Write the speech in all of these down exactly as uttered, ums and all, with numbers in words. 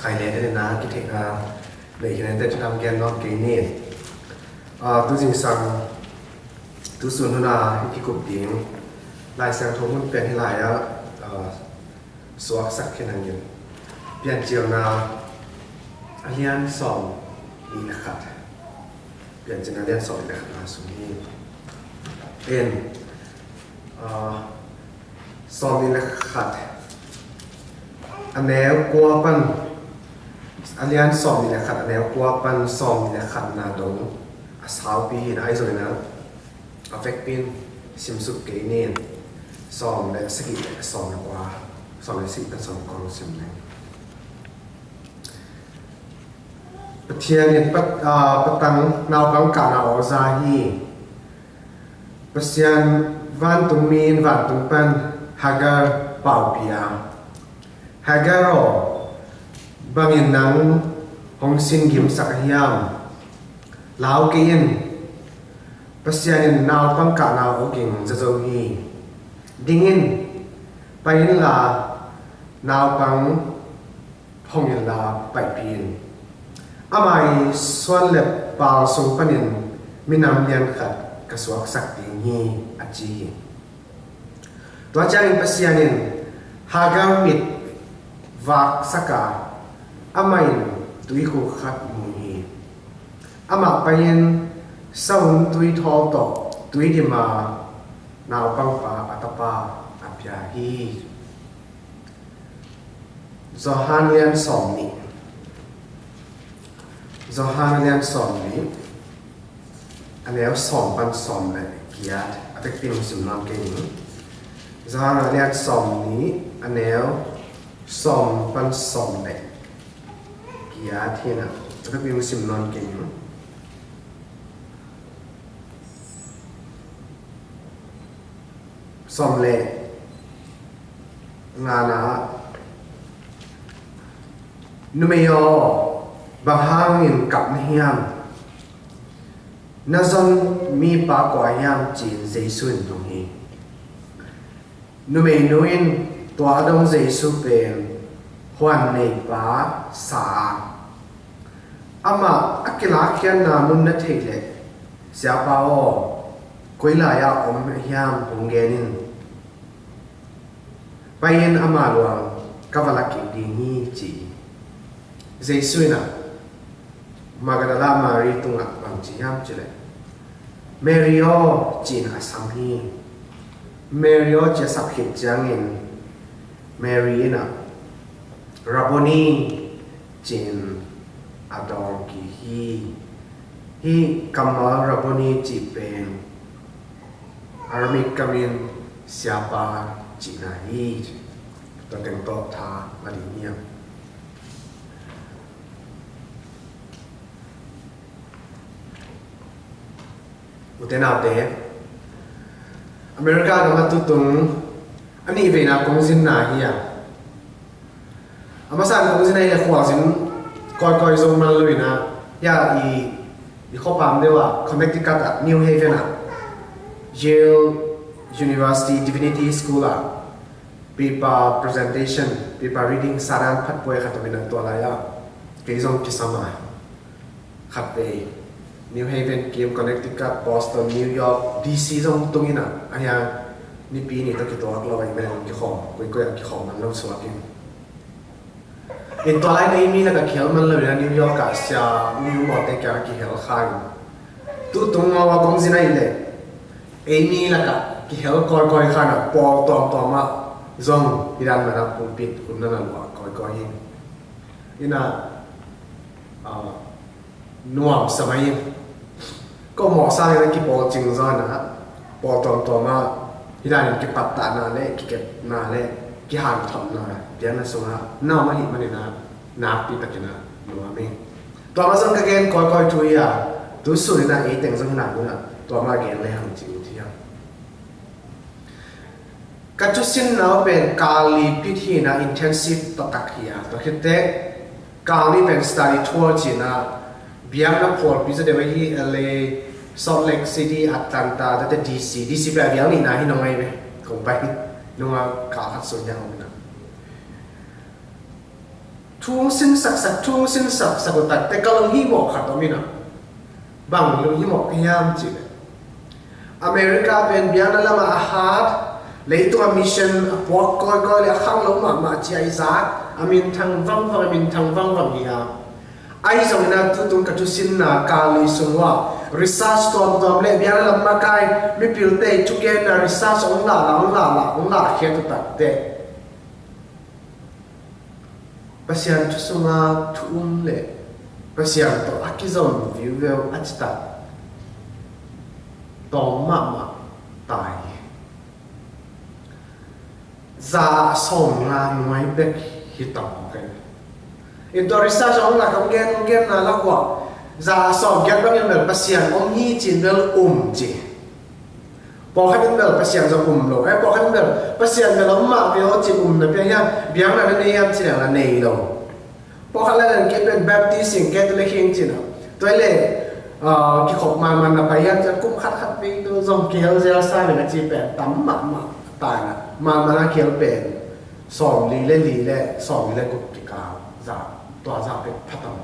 Khai le de na ki thek na le hi ne te tam gen nok ke ni. A, tu jing sang tu sun hu na hi ki kup ding. Lai Siangtho Hun phen hi lai a, a, suak sak khen ang yin. Pian Chiang na a lian sawm ni le khat. Pian Chiang na lian sawm ni le khat na sum hi. En, a, sawm ni le khat. A neu kua pan. A lian sawm ni le khat, a neu kua pan sawm ni le khat na dong. A sau pi hin ai zoi na. A fek pin sim suk ke nin. Sawm le siki le sawm le kua. Sawm le siki pan sawm kua sim le. Pathian in pat, a, patang naupang kah na ôza hi. Pasian vantung min vantung pan Hagar pau pia. Hagar ơ, bang in nang hong sin gim sak hiam. Lau ke in. Pasian in naupang kah na ôging zazô hi. Ding in. Pai in la naupang hong in la pai pin. Ama i suan le pal sung panin minam lian khat ka suak sak ding hi a chi hi. Tua chang in Pasian in Hagar mit vak sak a ama in tui khu khat mu hi. Ama pai in saun tui thol to tui di ma naupang pa a tapa a pia hi. Yôhan lian sawm ni. Yôhan lian sawm ni. A neu sawm pan sawm le kiat. A tek pin sim non ke ni. Yôhan lian sawm ni. A neu sawm pan sawm le kiat hi na. A tek pin sim non ke ni. Sawm le ngana. Numeio, bang hang in kap na hiam. Na zon mi pa kua hiam chin Yêsu in thung hi. Numei nu in tua dong Yêsu pen Huan nei pa sa. Ama a kilak khian na mun na thei le. Siapa ơ, koi lai a om hiam hong gen in. Pai in ama luang ka va lak ding hi chi. Yêsu in a Magdala Mari tung a bang chi hiam chi le. Mary ơ chi in a sam hi. Mary ơ chi a sap khit chang in. Mary in a Rabboni chi in a dong ki hi. Hi kammal Rabboni chi pen Aramaic kamin siapa chihna hi. Tua teng tawh tha a ding hiam. Ute naute, America gam a tutung a nihveina kong zin na hi a. A masa kong zin a hi a khuak zin koi koi zong man lui na. Hi a i, i khopam deu a Connecticut a New Haven a Yale University Divinity School a paper presentation, paper reading saran phat poi khat a wina tua lai a. Kei zong kisam a. Khat vei New Haven kim, Connecticut, Boston, New York, D C zong tung in a, a hiang ni pi ni to ki tuak lo a i men kikhom, kui kui a kikhom man lo suak in. In tua lai na i mi la ka kihel man lo in a New York a sia, New York te kia kihel kha in. Tu tung ma wa kong zin a i le. I mi la ka kihel koi koi kha na pawl tuam tuam a zong i dan ma na pulpit kun na na lua koi koi in. In a, a, nuam sa mai in. Ko mawh sang in a kipawl ching zong na, pawl tuam tuam a, hi dan in kipat ta na le, kikep na le, kihan thot na, biang na sung a, nau ma hi man in a, na pi ta ki na, nuam in. Tua ma zong ka gen koi koi tu ya, tu su ni na, i teng zong na, na, tua ma gen le hang ching ti ya. Ka chu sin nau pen kal li pit hi na intensive tatak hi a. Tua khit teh kal li pen study tour chi na biang na phual pi sa deu hi L A, Salt Lake City, Atlanta, tua te D C, D C pen biang ni na hi nong ai be. Kong pai nong a kal khat sun yang na. Thung sin sak sak, thung sin sak sak u tak te ka lung himawh khat ôm ina. Bang lung himawh hiam ci leh, America pen biang na lam a hat, leitung a mission a puak koi koi leh a khanglo mahmah ci a i zat, a minthang vang vang, a minthang vang vang hiam. Ahi zong ina tutung ka tusin na Kali sung wa research tuamtuam leh biang na lam makai, mipil te tuken na research ong la la, ong la la, ong la khia tu tak te. Pasian thu sung a thu um leh Pasian tawh a kizom viu viu a ci tak tawm mahmah tai. Za sawm nga nuai bek hi tawm kai. Ito research ong la kam gen gen na la kua. Za sawm gen bang in bel Pasian ong hi cin bel um ci. Pawlkhat in bel Pasian zong um lo. Eh, pawlkhat in bel Pasian bel ôm mah bel ôh cin um na pia hiam, biang na na nei hiam cin na nei lo. Pawlkhat la len ke pen Baptist in ke tu le khing cin na. Tuai le, ah, ki khop man man na pai hiam cin kum khat khat pi tu zong ke hel zel sa le na ci pen tam mah mah ta na. Man man na ke hel pen sawm li le li le sawm li le gup ki ka za. Tua za pek pha tam.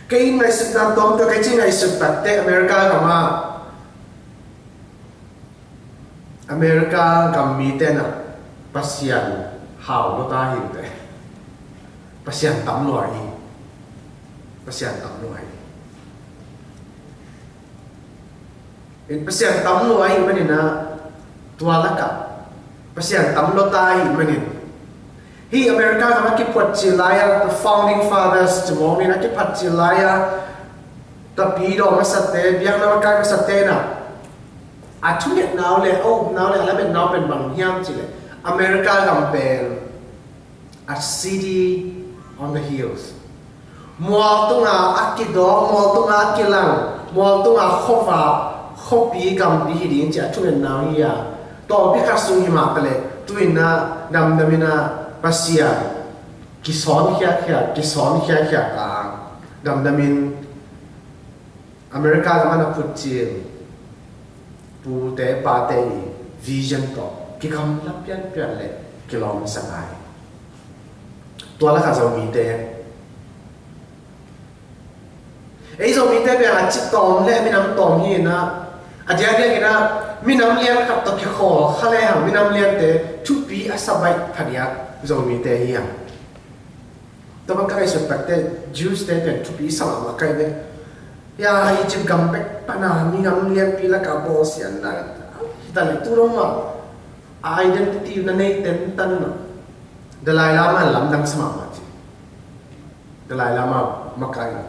Kei ngaihsut na tawm tawh kei ci ngaihsut tak te America gam a, America gam mite na Pasian hau lo ta hi te. Pasian tam lo ahi. Pasian tam lo ahi. Pasian tam lo ahi manin a tua lakah Pasian tam lo ta ahi manin. Hi America gam a kiphuat ci lai a, the founding fathers ci mong nin a kiphuat ci lai a, tapi dong masa te, biang na makai masa te na. A thu nget nau le, oh, nau le, a la met nau pen bang hiam ci le. America gam pen a city on the hills. Mual tung a a kidok, mual tung a a kilang, mual tung a khova, khopi gam pi hi ding ci a thu nget nau hi a. Tawpi kha sung hi ma pale, tu in a dam dam in a Pasian. Ki son khia khia, ki son khia khia ka. Dam dam in America gam a na put cil, pute pate i vision tawh ki gam la pian pian le ki lom sa ngai. Tua la ka Zomite. Ei Zomite pe a ci tawm le minam tawm hi na. A dia dia hi na minam lian khat tawh ki khol kha le hang minam lian te thupi a sa bai pha dia Zomite hi hang. Tawh bang ka ngaihsut tak te Jews te pen thupi sa ma kai ve. Ya Egypt gam pek pana mi gam lian pi la ka bo sian na. Ta le tu rong ma. Identity na nei ten tan na. Dalai Lama lam dang sama ma ci. Dalai Lama makai na.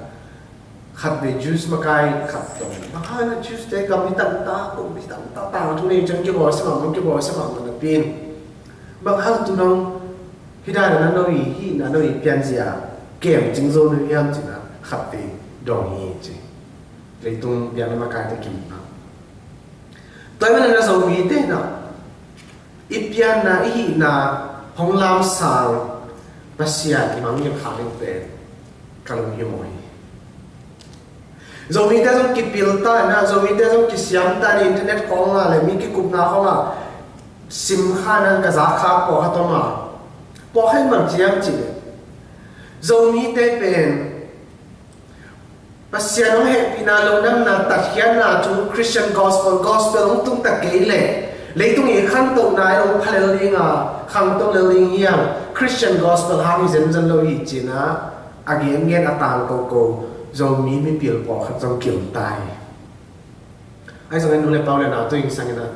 Khat be Jews makai khat dong. Bang hana Jews te gam mi tang ta ko mi tang ta ta tu nei chang ki bo sama ma ki bo sama ma na pin. Bang hana tu nong Hi da na nau i, hi na nau i pian zia, kem cing zo nau i am cing na, khat pe dong hi ci. Leitung pian na ma kai ta kim na. Toi ma na na Zomite na. I pian na, i hi na, hong lam sang, Pasian i mang yem kha ling pe, ka lung hi mo hi. Zomite zong kipil ta na, Zomite zong kisiam ta na internet khong a le, mi kikup na khong a, sim kha na ka za kha pô kha toma. Pô kha i mang ciam ci le. Zomite pen. Pasian ong hehpi na lungdam na tatkhian na tu Christian gospel, gospel ong tung ta kei le. Leitung i khangto na ong pha lel ling a, khangto lel ling hiang, Christian gospel hang i zen zen lo hi ci na. A gen gen a tang kô kô, Zomi mipil pô khat zong kiom tai. Ai zong en nu le pau le nau tu ing sang ina.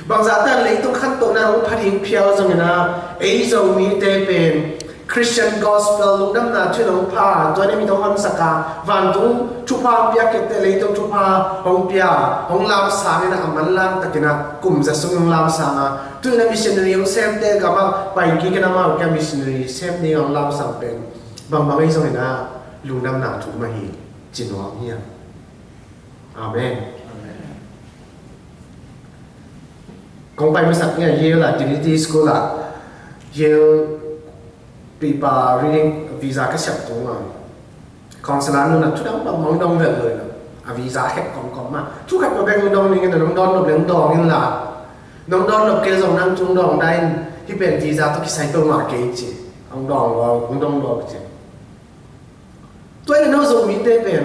Bang za tan leitung khangto na ong pha ding phiau zong ina, ei Zomite pen, Christian gospel lungdam na tu ong pha, tua ne mi tong hon saka, van tung thupha pia kete leitung thupha, hong pia, hong lam sang ina, a man lam tak ina, kum za sung ong lam sang a, tu ina missionary ong sem te gama, pai ki kena ma, kia missionary, sem ni ong lam sang pen. Bang bang ei zong ina lungdam na tu ma hi, ci nuam hia. Amen. Kong pai ma sak nia Yale a, Trinity School a, Yale pipa reading visa ka siap tung a. Counselor nu na tu dang bang mong dong vel loi na. A visa hek kong kong ma. Tu khat ma beng dong ning na dong don dong dong in la. Nong don nộp kê zong nang tung dong đai. Pen visa tôk kisai tôk mă kei ci. Ong dong lo, ong dong lo ci. Tua ih nô Zomite pen.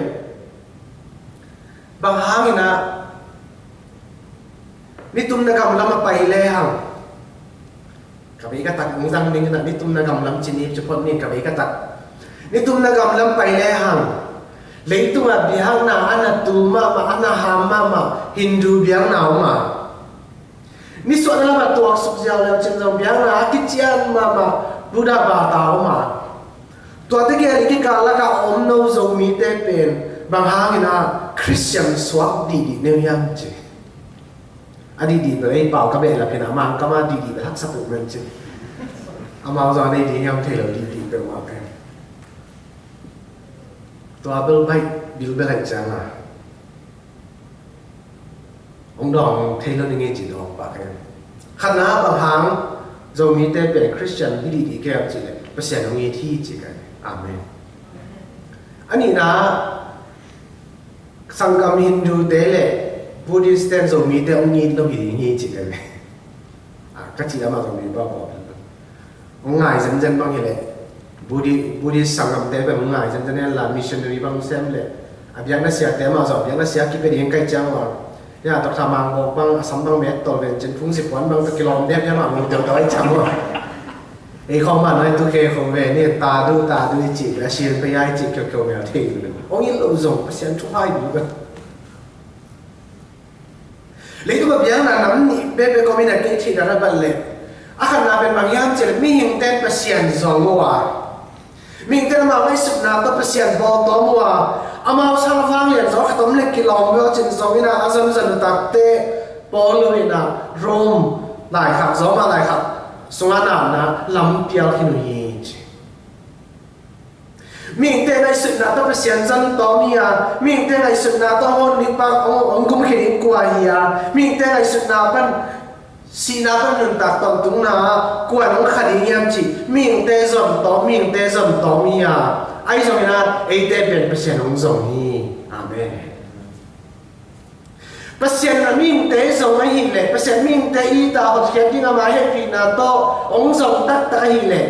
Bang hang ina. Ni tum na gam lam a pai le hang. Kăp i kơtak ung zang ning na ni tum na gam lam ci ni ci phot ni kăp i kơtak. Ni tum na gam lam pai le hang. Lei tum a biang na ana tu mama ana hama ma Hindu biang na uma. Ni suat na lam a tuak suk ziau leu cin zong biang na aki cian mama Buddha bata uma. Tua tê kê a liki ka laka om nô Zomite pen bang hang ina Christian suak di di neu yang ci. A di di bê lei pau ka bê la pena mang ka ma di di bê hak sapu men ci. Ama za nei di yang thei lo di di bê ma pen. Tua bel bai bil bê lai chang a. Ong dong thei lo ni nge ci dong pa ken. Khana bang hang Zomite pê Christian hi di di kê ci le. Pasian ong i thi ci ken. Amen. Ani na Sangkam Hindu te le Buddhist ten Zomite ong i lo hi di ngi ci ken. A ka ci ama Zomi ba ba. Ong ngai zen zen bang hi le. Buddhi Buddhist sangkam te bê ong ngai zen zen la missionary bang sem le. A biang na sia te ma zo biang na sia ki pê di eng kai chang wa. Ya tok tha mang bok bang asam bang met tol ven chen phung si puan bang ta kilom dep ya ma mong teu tawai chang wa. Ê khong ma noi tu kê khong ve ni ta du ta du i chi la sien pê ya i chi kiu kiu mèo thê. Ong i lo zong Pasian chu hai du bê. Lei tu ba biang na nam ni bê bê ko mi na kê thi da ra ban le. A khan na ben bang yam chi le mi hing ten Pasian zong wa. Mihing ten amau ngaihsutna tawh Pasian bawl tawm ua, amau sal vang lian zaw kha tawm leh kilawm beu cin zong ina a zon zon takte Paul ina Rome laikhak, Roma laikhak sunga na na lam pial khin uh hi ci. Mihing ten ngaihsutna tawh Pasian zon tawm ia, mihing ten ngaihsutna tawh hon ni pak ong gum khin in kua hia, mihing ten ngaihsutna pan Sihna tawh nuntak tawntungna kuan ong kha di hiam ci, mihingte zon tawm, mihingte zon tawm ia. Ahi zongin a, eite pen Pasian ong zong hi. Amen. Pasian na mihingte zong ahih leh, Pasian mihingte ita hot khiat ding ama hehpihna tawh ong zong taktak ahih leh.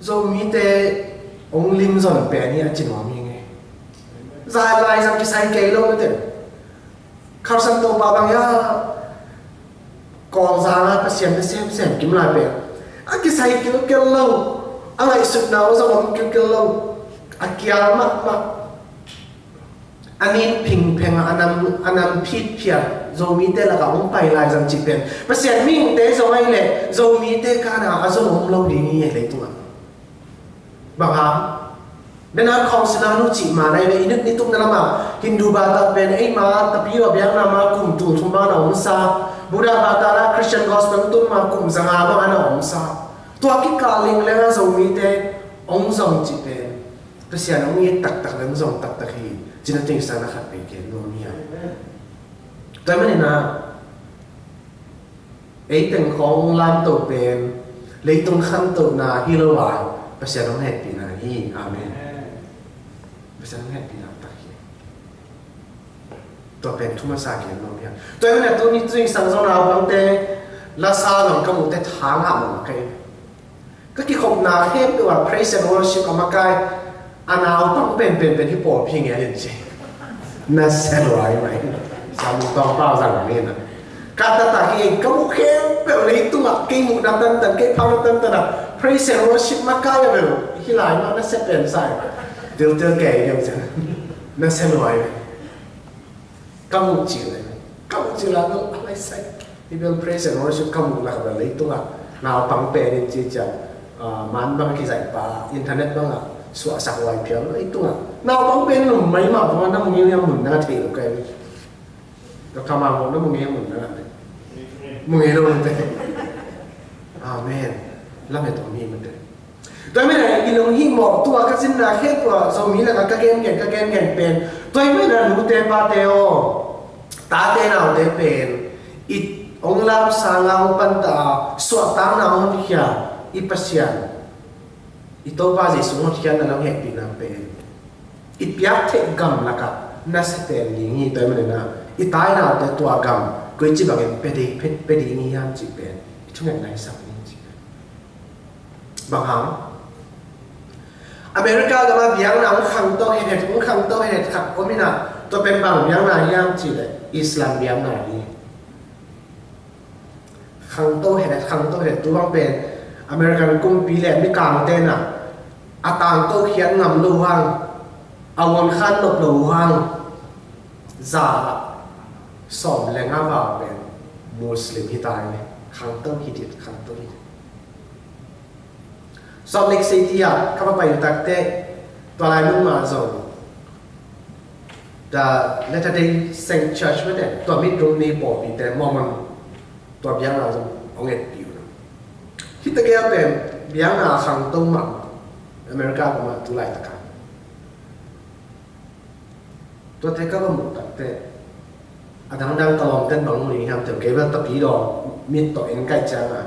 Zomite ong lim zon pen hi a ci nuam hi nge. Zai lai zang kisai kei lo mete. Khar san to ba bang ya. Kol zang a Pasian te sem sem kim lai pen. A kisai kil kil lo. A ngaihsutna o zong ong kil kil lo. A kial mak mak. A nin phing pheng a, a nam, a nam phit phiat, Zomite lakah ong pai lai zang ci pen. Pasian mihingte zong ahih leh, Zomite kana a zong ong lo ding hi lei tung a. Bang hang. Bernard Council a nu ci ma nai leh, i nut ni tuk na lama, Hindu bata pen, ei ma, tapi wa biang na ma kum tul thum ba na ong sa. Buddha bata na Christian gospel tul ma kum zanga ba na ong sa. Tua ki ka ling leng a Zomite, ong zong ci pen. Pasian ong i taktak leng zong taktak hi, ci na ting sa na khat pe ken nuam hi a. Tua mani na, ei teng khong lam to pen, lei tung khan to na hi lo wa, Pasian ong hehpihna hi, amen. Pasian ong hehpihna tak hi. Tua pen thuma sa ken nuam hi a. Tua mani na tu ni tu ni sang zong na bang te, la sa zong ka mu te thang ha mong kai. Ka kikhopna khempeuh a praise and worship a makai, a naupang penpen pen hi pawlpi nge a lian ci. Na sel wai mai. Sa mu tong pau zang mi na. Ka ta ta ki ka mu khempeuh lei tung a, kei mu na tantan, kei pau na tantan a. Praise and worship makai a bel. Hi lai ma na sel pen sai. Til til kei yam ci. Na sel wai mai. Ka mu ci lai. Ka mu ci lai, no, a lai sai. Hi bel praise and worship ka mu lai ka bel lei tung a. Naupang pen in ci cia. A, man bang ki zai pa, internet bang a. Sua sak wai piang lei tung a. Naupang pen lum mai ma, bang na mu ngi yam mun na thei lo kai. Ka ka ma mo na mu ngi yam mun na. Mu ngi lo mun te. Amen. Lam he to mi mun te. Tua mena i lung hih mawh tua ka cinna khen tua Zomi lakah ka gen gen, ka gen gen pen. Tua mena nute pate aw. Tate naute pen. I ong lam sanga ong panta a suah tang na ong hia i Pasian. I Topa Yesu ong hia na ong hehpihna pen. I piak theh gam lakah na sa ten ling hi tua mena na. I tai naute tua gam. Kôici bang in pedi, pedi, pedi ni yam ci pen. Itu ngan nai sak ni ci. Bang hang. America gama biang na ung khang to hedet, ung khang to hedet kak omi na. To pen bang biang na yam ci le. Islam biang na ni. Khang to hedet, khang to hedet. Tu bang pen. American kumpi le mi kang te na. A tang to khian ngam lu hang. A won khan nop lu hang. Za. Sawm le nga wa pen Muslim hi tai ne. Khang to hi dit, khang to hi dit. Salt Lake City a, kaba pai tak te, tua lai mung ma zong. The Latter Day Saint Church ma te, tua mit rum ni po pi te Mormon, tua biang la zong, ong et piu na. Hi ta gea pen, biang na khang to ma, America ko ma tu lai ta ka. Tua te kaba mu tak te. A dang dang ka lom ten bang mu ni hiam te kei ba ta pi do mit to en kai chang a.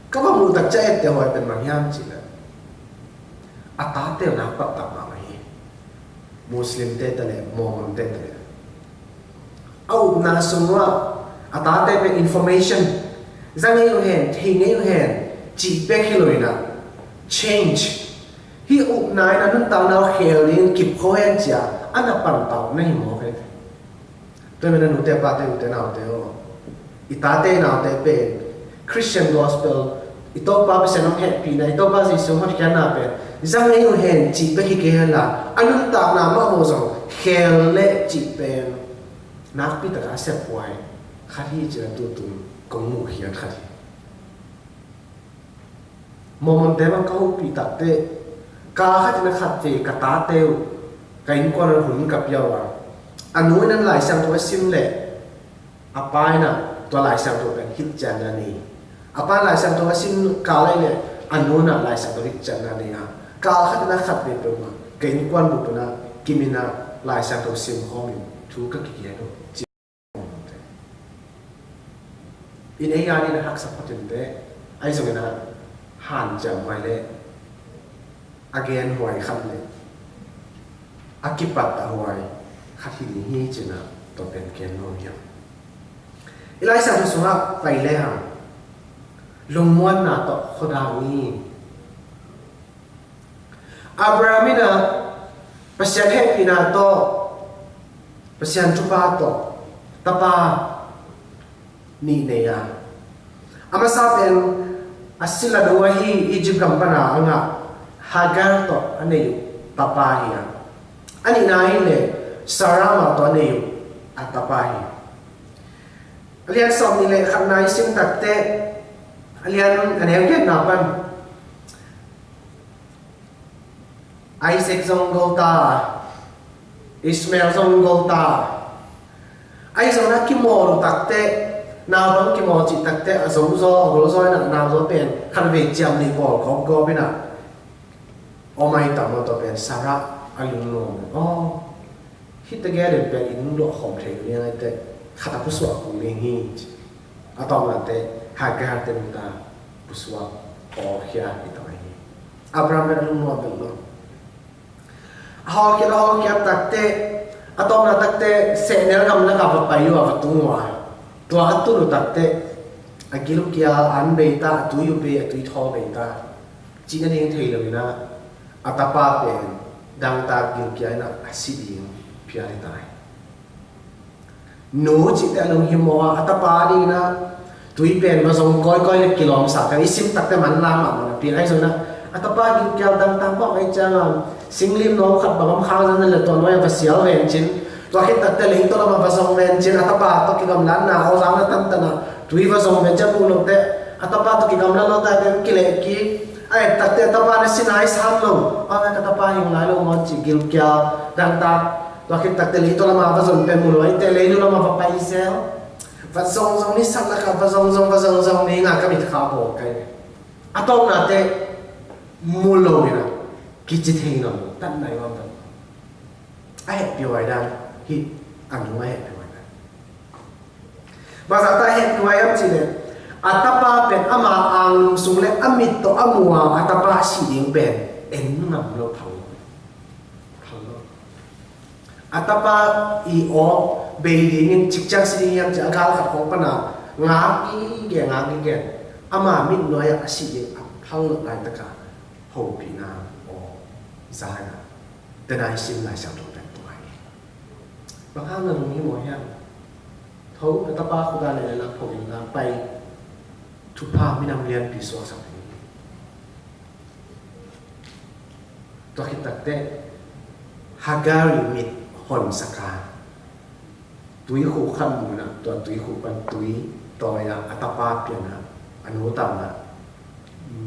Kaba mu tak cha et te hoi pen bang hiam chi na. A ta te na pat ta ma ma hi. Muslim te ta le, Mormon te ta le. A upna sung wa a ta te pe information. Zang e u hen, thing e u hen. Chi pe khi loi na. Change. Hi upna i na nun tau nau khel in kip kho hen chia, a na pan tau na hi mawk hen. Tua mena nu te pa te u te nau te o. I ta te nau te pen. Christian gospel. I Topa Pasian ong hehpina, i Topa Jisu ong hot kian na pen. Zang e u hen chi pe hi ke hen la. A nun tau na ma ho zong. Khel le chi pen. Nak pi ta ka sep wai. Khat hi chi na tu tu. Kong mu hian khat hi. Mormon te bang ka hŭ pi tak te, ka khat na khat te ka ta te u, ka in kuan hun ka pia wa. A nu nan Lai Siangtho sim le, a pa na tua Lai Siangtho kan hit chan na ni. A pa Lai Siangtho sim ka lai le, a nu na Lai Siangtho hit chan na ni a. Ka khat na khat te pe ma, ka in kuan bu na, ki mi na Lai Siangtho sim ho mi, thu ka ki ki do. Ine ya ni na haksa patin te, ai zong na han jam mai le, a gen huai khat le, a kipat a huai khat hi ni hi chi na, to pen ken no ya. I Lai Siangtho sung a pai le ha, lungmuan na to khoda ni. Abraham i na Pasian hehpina to, Pasian tupa to, tapa ni ne ya. A masa pen a sila do wa hi Egypt gam pana a nga Hagar to a ne yu tapa hi a. A ni na hi le Sarah ma to a ne yu a tapa hi. A lian sawm ni le khat na i sim tak te a lian a ne a gen na pan. Isaac zong gol ta, Ishmael zong gol ta. Ai zong na ki mol tak te, na bang ki mol chi tak te, a zong zo, a gol zo na, na zo pen, khan ve chiam ni bol kop go bina. O mai ta mo to pen, Sarah, a lung lo mo. O, Hi ta ge den pen in lua khom thei ni ai te, khat a pu sua ku ni hi. A tong la te, Hagar te mu ta pu sua, o khia i ta hi. Abraham pen a lung lua pen lua. A ho khia, a ho khia tak te, a tong la tak te, se nel gam na ka pa yu a va tu ngua. Tua a tu lu tak te, a gil kia an bei ta, a tu yu bei, a tu i tho bei ta. Chi na ding thei lo na, a tapa pen, dang ta gil kia na, a si ding, pia ni tai. Nu chi te a lung him mo a, a tapa ding na, tui pen, ma zong koi koi le kilom sa, ka i sim tak te man la ma, ma na, pia ai zong na, a tapa gil kia dang ta pa mai chang a, sing lim no khat ba gam khang zan le ton wai ba sial ven chin, Tua khit tak te lei to lama va zong ven chin a tapa to ki gam lan na, o zang na tan tan na. Tui va zong ven chin bu lo te, a tapa to ki gam lan lo ta te ki le ki. A et tak te a tapa na Sinai sam lo. A na ka tapa hing lai lo mo chi gil kia, dang tak. Tua khit tak te lei to lama va zong pen mu lo, ai te lei lo lama va pai sel. Va zong zong ni sat la ka, va zong zong, va zong zong ni nga ka mit kha bo kai. A tong na te mu lo ni na. Ki chi thei no, tan nai wa tan. A heh piu ai dan, hi, a nu a heh piu ai dan. Ba za ta heh piu ai am chi le, a tapa pen ama ang sung le, a mit to a mua, a tapa si ding pen, en ngam lo thau. Thau lo. A tapa i ôk bei dingin cikciang si ding hiam ci a gal khat kong pana ngak i gen, ngak i gen. Ama mit nua ya a si i a phang lok lai taka hô pi na ôk zai na. Tena i sim lai siang dong tek tuai. Bang hang na lung hi mô hiam. Thâu a tapa khu da le la phô in la pai. Thupha mi nam lian pi sua sa pi. Tua khit tak te Hagar i mit hon saka. Tui khu khăn mu na, tua tui khu pan tui, tua ya a tapa pian na, a nu ta na,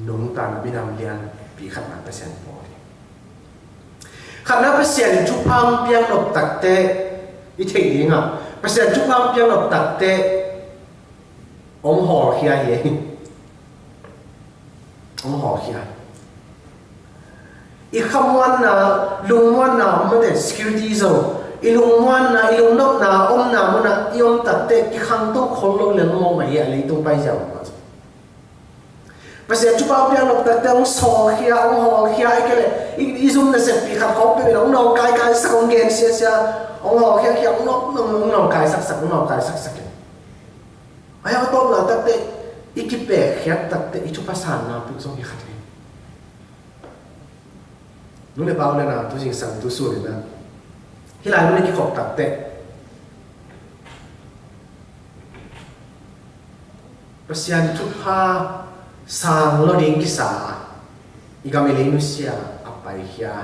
nung ta na mi nam lian pi khăn na Pasian pô. Khăn na Pasian thupha piang nop tak te, i thei ding a. Pasian thupha piang nop tak te, ong hol khia ye. Ong hol khia. I khamuan na, lungmuan na, ma te security zo. I lungmuan na, i lungnop na, om na, mô na, i om tak te, i khang to khol lo le mô ma ye, le i tung pai jao ma. Pasian thupha piang nop tak te, ong so khia, ong hol khia, i ke le, i, i zum na se pi khat khop pe, ong nong kai kai sak, ong gen sia sia, ong hol khia khia, ong nong, nong, ong nong kai sak sak, ong nong kai sak sak. Ai, a tôm na tak te, i ki pe khiat tak te, i thupha san na put song i khat le. Nu le pau le na, tu jing sang tu su le na. Hi lai nu le ki khop tak te. Pasian thupha sang lo ding ki sa. I gam i lei nu sia, a pai khia.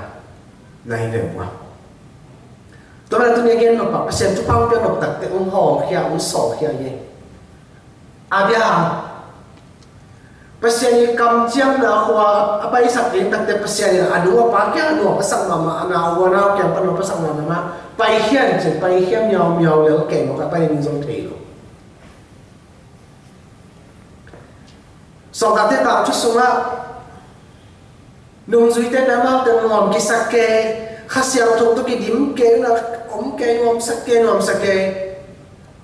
Nai ve wa. Tua na tu ni gen no pa, Pasian thupha piang nop tak te ung hol khia, ung so khia ye. Abraham. Pasian i kam ciam na khua, a pai sak ing tak te Pasian i a nu a pa kia, a nu a pa sak mama, a na ua na kia pa nu a pa sak mama ma. Pai khian ce, pai khian miau miau le ke mo ka pai ning zong thei lo. Song tak te ta chu sung a. Nung zui te na mau te nuam ki sak ke, Khasiang thuk tu ki dim ke na, om ke nuam sak ke, nuam sak ke.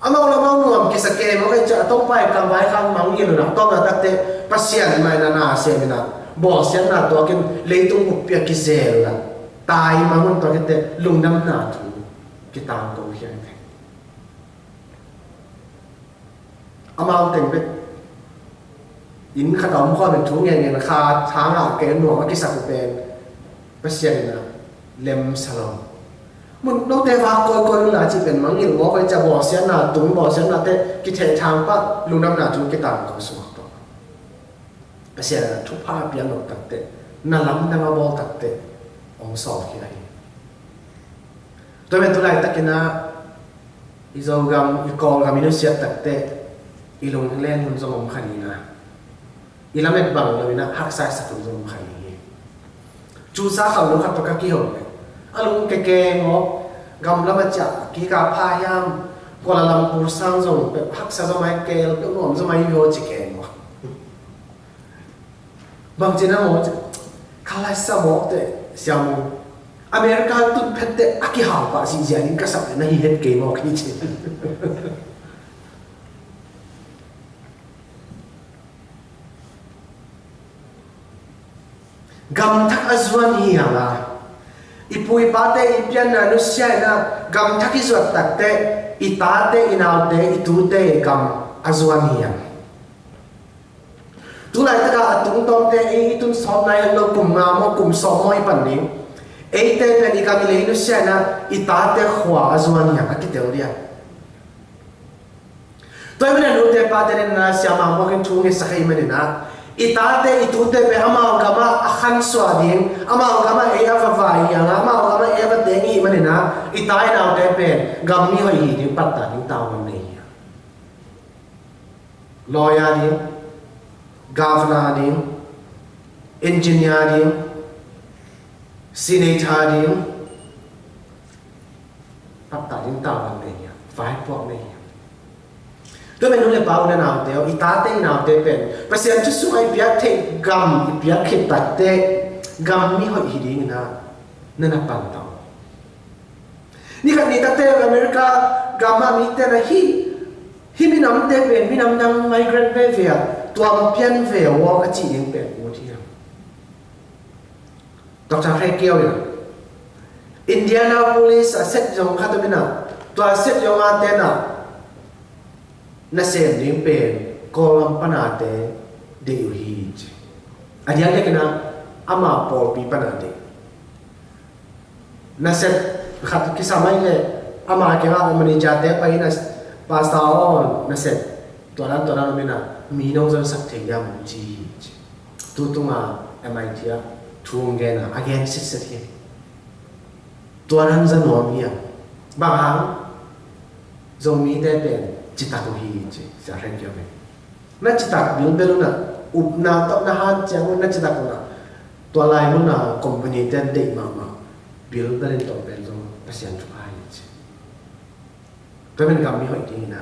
Amau la mau nuam ki sak ke, mau ke ca tau pai kam pai kam mang ye lu na, tau na tak te, Pasian mai na na se mi na, bol sian na tua kin, lei tung uk pia ki se lu na, tai mang un tua kin te, lung nam na tu, ki tang kong hiang te. Amau teng bek. In kha dom kho ben thu nge nge kha thang a ke nuam a ki sak u pen. Pasian na lem salom. Mun no te wa koi koi la ci pen mangil mo koi ca bo sian na tung bo sian na te ki the thang pa lu nam na tung ki tang ko suak to. Pasian na thupha piang nop tak te. Na lam na ma bol tak te. Ong sol ki ai. Tua men tu lai tak kina I Zogam, i Kawlgam, i nusiat tak te, i lung len hun zong om kha ni na. I lamet bang lo i na, haksa i sak hun zong om kha ni. Chu sa kham lo khat pa ka ki hong. A lung ke ke ngo, gam lam a cia, ki ka pha hiam, Kuala Lumpur sang zong, pe haksa zong mai ke, pe nuam zong mai yo ci ke ngo. Bang ci na mô, kha lai sa mô te, sia mô. America tun phet te, a ki hau pa si zia ning ka sap na hi het ke mô ki ci. Gam thak a zuan hi hang a. I pu i pa te i pian na nusia na, gam thak i zuat tak te, i ta te, i nau te, i tu te, gam a zuan hi hang. Tu lai tak a tung tôm te, ei tun sawt nai hang lo kum nga mô, kum sawt mô i pan ni. Ei te pen i gam i lei nusia na, i ta te khua a zuan hi hang a ki tel dia. Tua i mena nu te pa te nen na sia ma mô ken tu nge sa kei mena na. I ta te, i tu te pe amau gam a khan sua ding, amau gam a ei a va vai yang, amau gam a ei a va te ngi mena na, i ta i nau te pen, gam ni hoi hi ding, pat ta ding, ta wan nei. Lawyer ding, governor ding, engineer ding, senator ding, pap ta ding ta wan ding ya, vai puak ding ya. Tua men nu le pau na nau te, i ta te i nau te pen. Pasian chu su ai piak te gam, i piak khit tak te, gam mi hoi hi ding na, na na pan tau. Ni khat ni tak te America gam a mi te na hi, hi mi nam te pen, mi nam nang migrant pe vea, tuam pian vea, wa ka ci ning pen, wa ti na. Doctor Hrek Kiau ya. Indianapolis a set yong kha tŭ mi na, tua set yong a te na, na sem ding pen kôl lam panaté de u hi ci. A diang de kina ama pôlpi panaté. Na set kha tŭ kisa mai le ama ke nga manager te pai na pastor on na set. Tua nan tua nan mi na mi nong zon sak te yam ci hi ci. Tŭ tŭ nga M I T a tŭ nge na again sit set hi. Tua nan za nuam hiam. Bang hang, Zomi te pen, ci tak u hi ci, sia hrek yo pen. Na ci tak bil bel na, up na tôk na han ciang na ci tak na. Tua lai mô na company te dei mama, bil bel in tôk pen zong, Pasian tu ai ci. Tua men gam mi hoi ding na,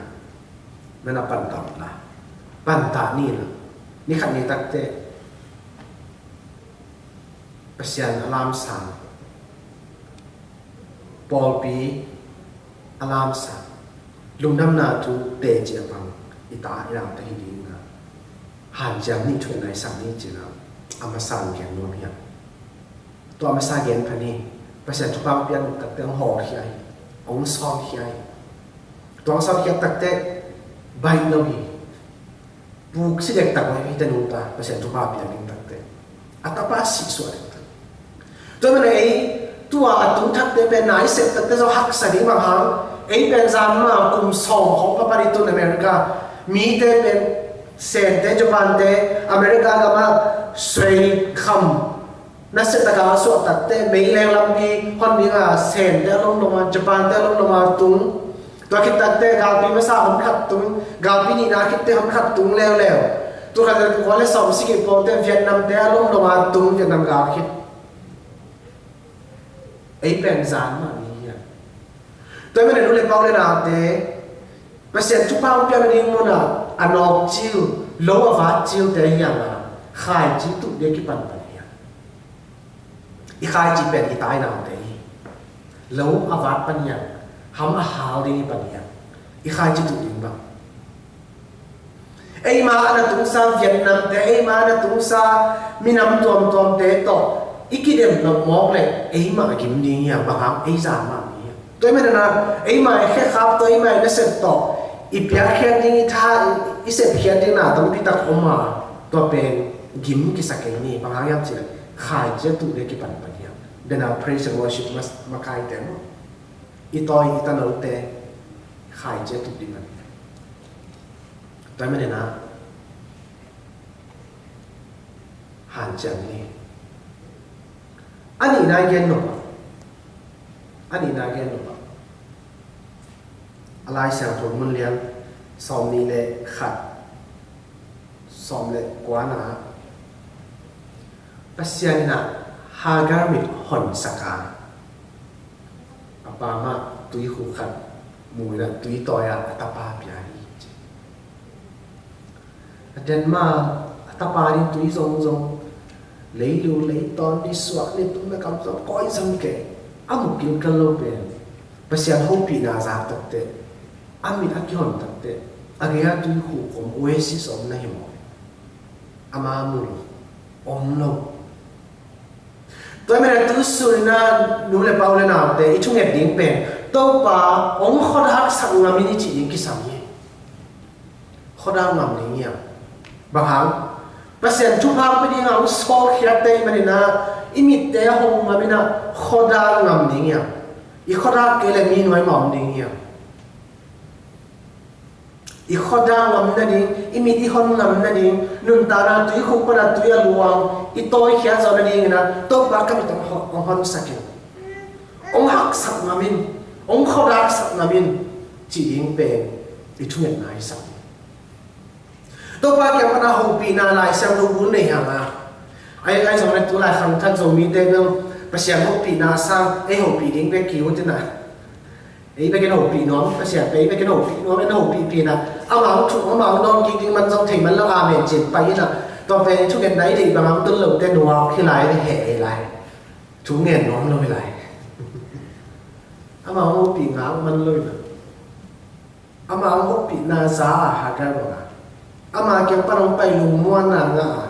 men a pan tau la, pan ta ni na, ni khat ni tak te, Pasian a lam sang. Pôlpi a lam sang. Lungdam na tu te ci a pang. I ta i lam ta hi ding na. Han ciam ni chun nai sang ni ci na. A ma sang gen nuam hiam. Tua a ma sang gen pani. Pasian tu pang pian tak te ong hol hiai. Ong sol hiai. Tua ong sol hiai tak te. Bai lo hi. Puk si dek tak wai hi ta nung ta, Pasian tu pa pia ding tak te. A ta pa si sua dek tak. Tua mana ei, tua a tung tak te pen nai sep tak te so hak sa ding bang hang, ei pen zan ma kum som hong pa pa di tun America, mi te pen sen te Japan te, America gama suei kham. Na sep ta ka suak tak te, mei leng lampi, hon mi nga sen te lom lom a, Japan te lom lom a tung. Tua khit tak te, galpi masa hon khat tung, galpi ni na khit te hon khat tung leo leo. Tua khit tak te, kua le som si ki po te, Vietnam te lom lom a tung, Vietnam gal khit. Ei pen zan ma ni ya. Tua mene nu le pau le na te, Pasian tu pau pia ni muna, a nok ciu, lo a vat ciu te yang a, khai ciu tu de ki pan pan yang. I khai ci pen i tai nau te i. Lo a vat pan yang, ham a hal ding i pan yang. I khai ci tu ding bang. Ei ma a na tung sa Vietnam te, ei ma a na tung sa mi nam tuam tuam te to. I ki dem lo mok le, ei ma a gim ding yang, bang ham, ei zan ma mi yang. Tua i mena na, ei ma e khe khap tua i ma e na sep tua. I pia khiat ding i tha, i sep khiat ding na, tua pi tak oma, tua pen gim ki sa kei ni, bang hang yam ci le, khai cia tu de ki pan pan yam. Dena praise and worship mas, ma khai te mo. I toi, i tano te, khai cia tu di pan. Tua i mena na, han ciang ni. Ani na gen no. Ani na gen no. A Lai Siangtho mun lian, som ni le khat, som le kua na. Pasian na Hagar mit hon saka. A pa ma tui hu khat, mui na tui toi a, a ta pa pia ni. A den ma, a ta pa ni tui zong zong, lei lu, lei ton, ni suak, ni tum, na kam zong, koi zong ke, a mu kil kal lo pen, Pasian hong pi na zak tak te, a mit a ki hon tak te, a gei a tui hu kom, oasis om na hi mo, a ma mu lo, om lo. Tua mena tu sui na nu le pau le nau te, i chung et ding pen, Topa, ong khodak sak ngam ini ci ding ki sam ye. Khoda ngam ning yam. Bang hang. Pasian tu hang pedi ngam sol khiat te i mani na. I mit te hong ngam ina khoda ngam ning yam. I khoda ke le mi nuai mom ning yam. I khoda ngam na ding, i mit i hon ngam na ding, nun ta na tui khuk pa na tui a luang, i toi khiat zau na ding na, to ba ka mit ong hon, ong hon sakin. Ong hak sak ngam in, ong khoda sak ngam in, ci ding pen, i thunget na i sak. Topa kiang pana hopina lai siang du bun nei hang a. Ai, ai zong na tu lai khang thak zong mi te bel, Pasian hopina sang, ei hopi ding pe kiu te na. Ei pe ken hopi nong, Pasian pe, ei pe ken hopi nong, ei hopi pi na. Ama hong thuk, ama hong don ki ding man zong thei man lo, amen cin pai na. Tua pe thunget na i dei bang hong tun lo te nua ki lai, he lai. Thunget nong lo lai. Ama hong hopi ngak man lo na. Ama ong hopina za a Hagar bang a. Ama kiang pana ong pai lungmuan na ngă a.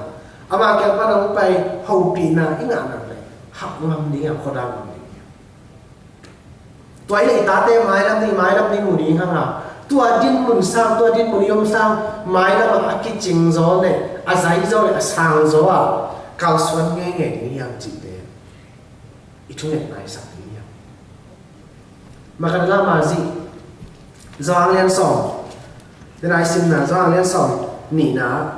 Ama kiang pana ong pai hopina i ngă na le. Hak ngam ning a, khoda ngam ning a. Tua i lei tate mai lam ni, mai lam ni mù ni hăng a. Tua dinmun sang, tua dinmun yôm sang, mai lam a kicing zo le, a zai zo le, a sang zo a. Kalsuan ngei ngei ni yang ci te. I thunget nai sak ni yang. Magadala mazi. Zohang lian song. Denai sim na, Zohang lian song. Ni na.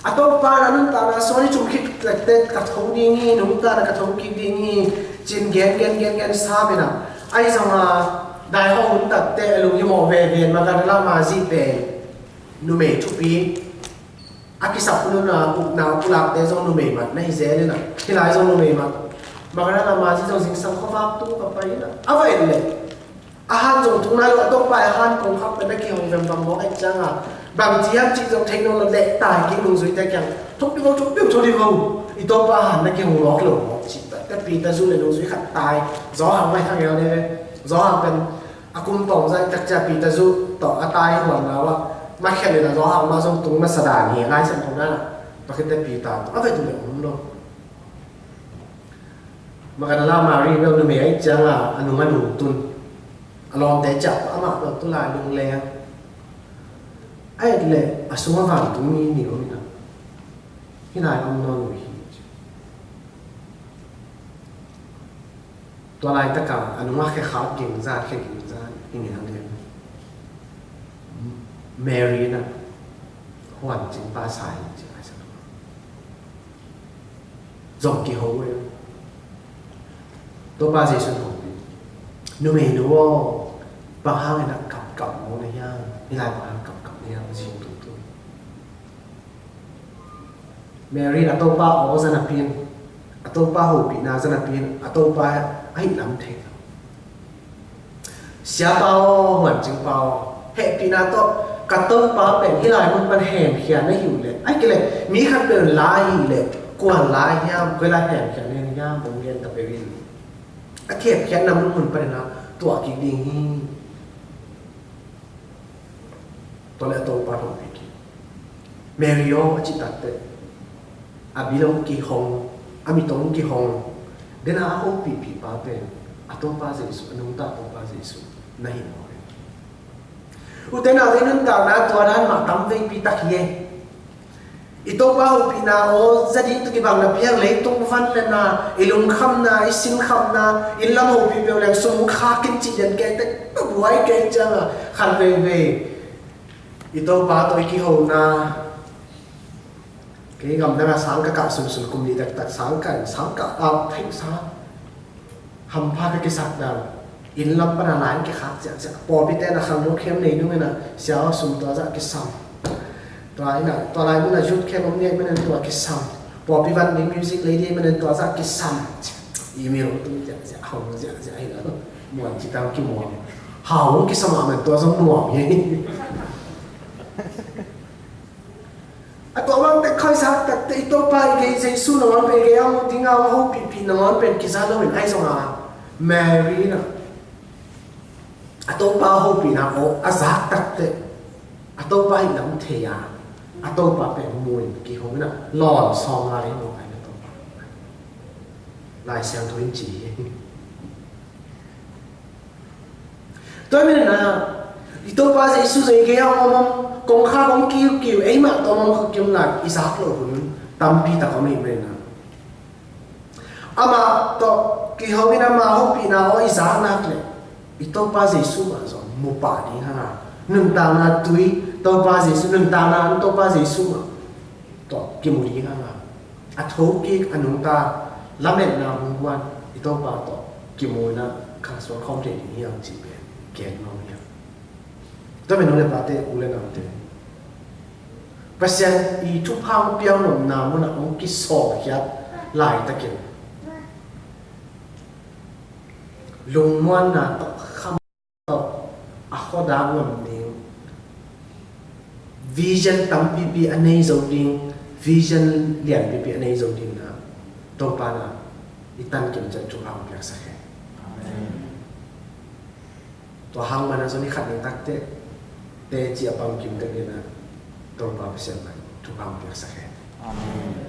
A tôpá na nuntak na sô ni chung khik lek tek ka thâu ding hi, nuntak na ka thâu khik ding hi, cin gen gen gen gen sa bê na. Ai zong a dai hô hun tak te lung hi mô ve ve Magadala mazi pe. Numei thupi. A kisap nun na uk na uk lak te zong numei mat na hi ze le na. Hi lai zong numei mat. Magadala mazi zong zingsang khô vak tung pa pa hi na. A va en le. A hàn zong tung nai lo, a tôpá a hàn kong khak pe na kihong vem vem mok ek chang a. Bang ci hàn ci zong thei nô lo lek tai ki nung zui te kiang. Thuk di vâu, thuk di vâu, thuk di vâu. I tôpá a hàn na kihong mok lo mok ci ta. Te Pita zu le nung zui khat tai. Zohang mai khang yal le. Zohang pen a kum tong zai tak cia Pita zu to a tai huan na wa. Ma khen le na Zohang ma zong tung ma sa dan hi lai sem thong na na. Pa khen te Pita to. A ve tu le um lo. Magadala Mari bel numei a i chang a, a nung a nung tun. A lom te chap, a ma bel tu lai lung leng. A et le, a sung a van tu mi ni o mi na. Hi lai om non wi hi. Tua lai ta ka, a nung a khe kha ging zan, khe ging zan, hi ni hang leng. Mary na, huan chin pa sai, chin ai sa. Zong kihô ê. Tôpá Yêsu hô pi. Numei nu ơ, bang hang ê na kăp kăp mô na hiam. Ê lai bang hang kăp kăp na hiam, zing tu tu. Mary na Tôpá ơ zan a pin. A Tôpá hô pi na zan a pin. A Tôpá a hih lam thei. Sia pao, huan ching pao. Heh pi na to, ka tông pao pen, hi lai mun pan hèm khia na hiu le. Ai ki le, mi khan pen lai hi le, kuan lai hiam, kuai lai hèm khia na hiam, bông gen ta pe win. A ki hèm khia na mun mun pan na, tua ki ding hi. Tua le a tông pao hô pi ki. Mary ơ, a ci tat te. A bi long ki hong, a mi tông ki hong. Dena a hô pi pi pao pen. A Tôpá Yêsu, a nung ta Tôpá Yêsu. Na hi mô pen. U te na le nun ta na tua dan ma tam vei pi tak ye. I Tôpá hô pi na ơ, za di tu ki bang na piang le tung van le na, i lung kham na, i sin kham na, i lam hô pi piang le sung kha kin ci den ke te, buai ke chang a, khan vei vei. I Tôpá to i ki hô na. Kei gam dang a sang ka ka sun sun kum ni dak dak sang ka, sang ka a thei sa. Ham pha ka ki sak dang. In lam pan a lai ki khak ziak ziak. Pô pi te na khang no khem nei nung na. Sia sum tua za ki sam. Tua ina, tua lai mun a yut khem om ni mun tua ki sam. Pô pi van ni music lady mun tua za ki sam. Email tu ziak ziak, hong ziak ziak ina. Muan ci tang ki muan. Hong ki sam a mun tua za muan. A tua wang tek khoi sak tak te i Tôpá i gei Yêsu na wang pen i gei ang ding a wang hô pi pi na wang pen ki za lo in ai zong a. Mary na. A Tôpá hô pi na o a zak tak te. A Tôpá i nam thei a. A Tôpá pen muin ki hô na. Lon song a le no ai na Tôpá. Lai siang thu in ci. Tua mena, i Tôpá Yêsu zai gei a om om, kong kha kong kiu kiu, ei ma to om om kha kiu na, i zak lo hun, tampi ta kong mena. Ama to, ki hô mena ma hô pi na o i zak nak le, i Tôpá Yêsu ma zo, mu pa di ha na, nun ta na tui, Tôpá Yêsu, nun ta na, Tôpá Yêsu ma, to, ki mu di ha na. A thôk kik a nung ta lamet na hung guan i Tôpá to ki mui na khang suan khom thei ding hiam ci pe ket nong hiam. Tơmen nong le pate u le nong te. Pasian i thuphang piang nom na mun a ong ki so hiat lai ta ken. Lung muan na to kham A kho dang ngam ding. Vision tam pipi a nei zo ding, vision lian pipi a nei zo ding na. Tôpa na, i tan kim jan thuphang piak sak he. Amen. Tua hang mana zo ni khat ni tak te, te ci a pang kim tak ni na, Tôpa Pasian na, thuphang piak sak he. Amen.